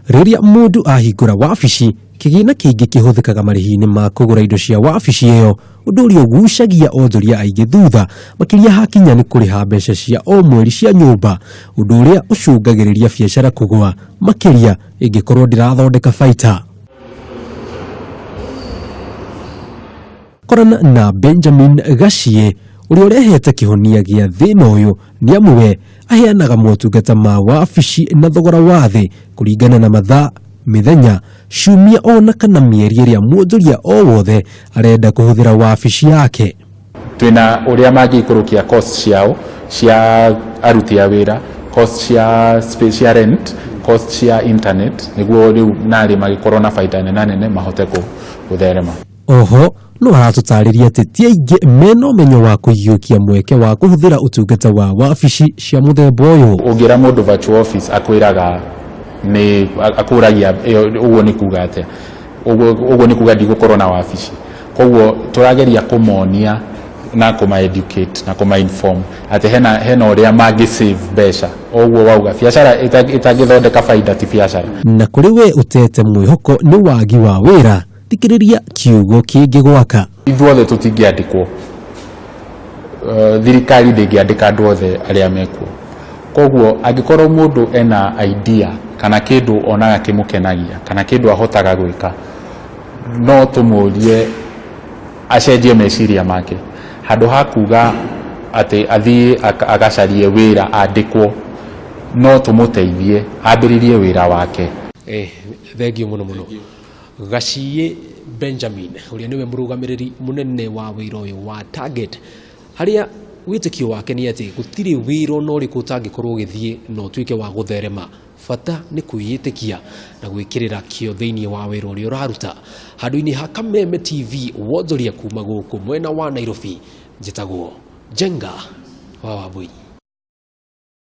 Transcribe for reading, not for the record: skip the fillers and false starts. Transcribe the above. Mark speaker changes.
Speaker 1: Rĩrĩa mũndũ ahingũra wabici, kĩgĩna kĩingĩ kĩhũthĩkaga marĩhi-inĩ ma kũgũra indo cia wabici ĩyo, ũndũ ũrĩa ũgucagia onjoria aingĩ thutha, makĩria hakinya nĩ kũrĩha mbeca cia o mweri cia nyũmba, ũndũ ũrĩa ũcũngagĩrĩria biacara kũgũa, makĩria ĩngĩkorwo ndĩrathondeka baita. Korana na Benjamin Gachie ũrĩa ũrehete kĩhonia gĩa thĩna ũyũ nĩ amu we aheanaga motungata ma wabici na thogora wa thĩ kũringana na mathaa, mĩthenya, ciumia ona kana mĩeri ĩrĩa mwonjoria o wothe arenda kũhũthĩra wabici yake.
Speaker 2: Twĩna ũrĩa mangĩikũrũkia cost ciao cia aruti a wĩra, cost cia space, cia rent, cost cia internet, nĩguo rĩu narĩ magĩkorwo na baita nene nene mahote gũtherema.
Speaker 1: Oho no aratũtarĩria atĩ ti aingĩ mena ũmenyo wa kũiyũkia mweke wa kũhũthĩra ũtungata wa wabici cia mũthemba ũyũ.
Speaker 2: Ũngĩra mũndũ virtual office akwĩraga nĩ akũragia ũguo nĩ kuga atĩa, ũguo nĩ kuga ndigũkorwo na wabici. Koguo tũrageria kũmonia na kũma educate na kũma inform atĩ hena ũrĩa mangĩ save mbeca. Ũguo wauga biacara ĩtangĩthondeka baida ti biacara.
Speaker 1: Na kũrĩ we ũtete mwĩhoko nĩ wagi wa wĩra, thikĩrĩria kiugo kĩngĩ gwaka.
Speaker 2: Ithuothe tũtingĩandĩkwo, thirikari ndĩngĩandĩka andũ othe arĩa mekuo. Koguo angĩkorwo mũndũ ena idea kana kĩndũ onaga kĩmũkenagia kana kĩndũ ahotaga gwĩka, no tũmũrie acenjie meciria make. Handũ ha kuga atĩ athiĩ agacarie wĩra andĩkwo, no tũmũteithie ambĩrĩrie wĩra wake.
Speaker 1: Thengiũ mũno mũno. Gachie Benjamin ũrĩa nĩwe mũrũgamĩrĩri mũnene wa wĩra ũyũ wa Target, harĩa wĩtĩkio wake nĩ atĩ gũtirĩ wĩra ona ũrĩkũ ũtangĩkorwo ũgĩthiĩ na ũtuĩke wa gũtherema. Bata nĩ kwĩĩtĩkia na gwĩkĩrĩra kĩo thĩinĩ wa wĩra ũrĩa ũraruta. Handũ-inĩ ha Kameme TV wonjoria kuma gũkũ mwena wa Nairobi, njĩtagwo Njenga wa Wambui.